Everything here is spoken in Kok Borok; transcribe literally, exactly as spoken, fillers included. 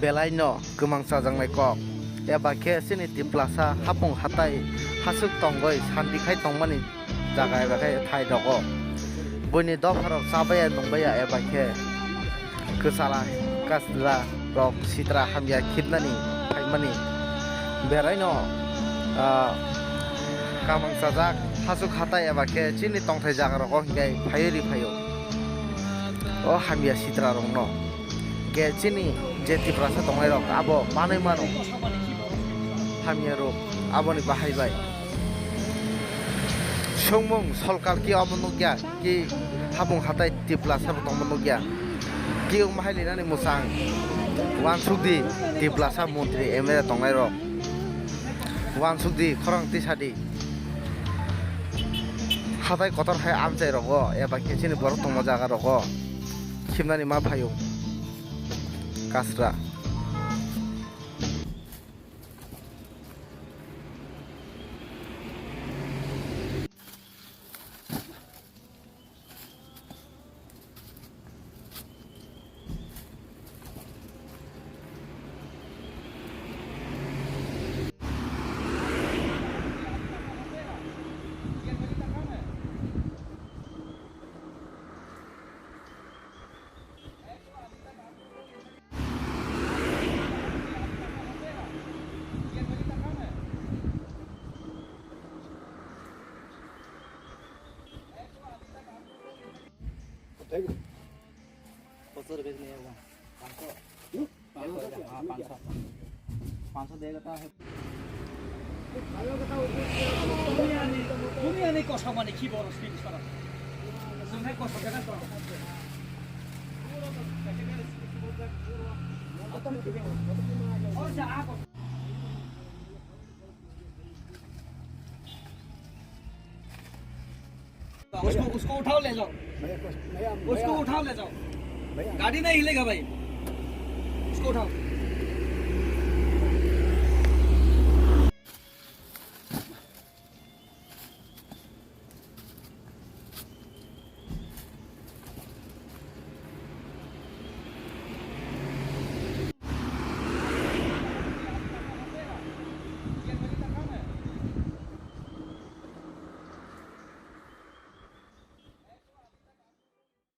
Belai no kwmang chajaknai kok, eba khe chini Tiprasa hapung hatai hasuk tongwi santi khai tongmani jaga eba khe thai rogo. Buini dopha rok chabaya nungbaya eba khe kwchala kasla rok sitra hamya khibnani phaimani. Beraino, ah, kamang chajak hasuk hatai eba khe chini tongthai jaga rogo hinkhe phaiwi ri phaio. O hamya sitra rokno. Khe chini je Tiprasa tongnai rok abo manwi mano hamya rok aboni bahai bai. Songmung solkal ki omo nukya ki hapung hatai Tiprasa bo tongmo nukya. Ki wng bahai linani mwchang wansukdi Tiprasa montri M L A tongnai rok. Wansukdi khorang tisadi. Hatai kotor hai amchai rogo eba khe chini borok tongma jaga rogo khibnani ma phaio. Kasra. पचास रुपये नहीं होगा, पाँच सौ। हाँ, पाँच सौ। पाँच सौ देगा तो है। Dunia ni, dunia ni kosok mani ki boros ni sara. Sungai kosok jaga to. Oh, ja, ako. उसको, उसको उठाओ, ले जाओ। भैया, कुछ, भैया, उसको भैया। उठाओ, ले जाओ। भैया। गाड़ी नहीं हिलेगा भाई, उसको उठाओ।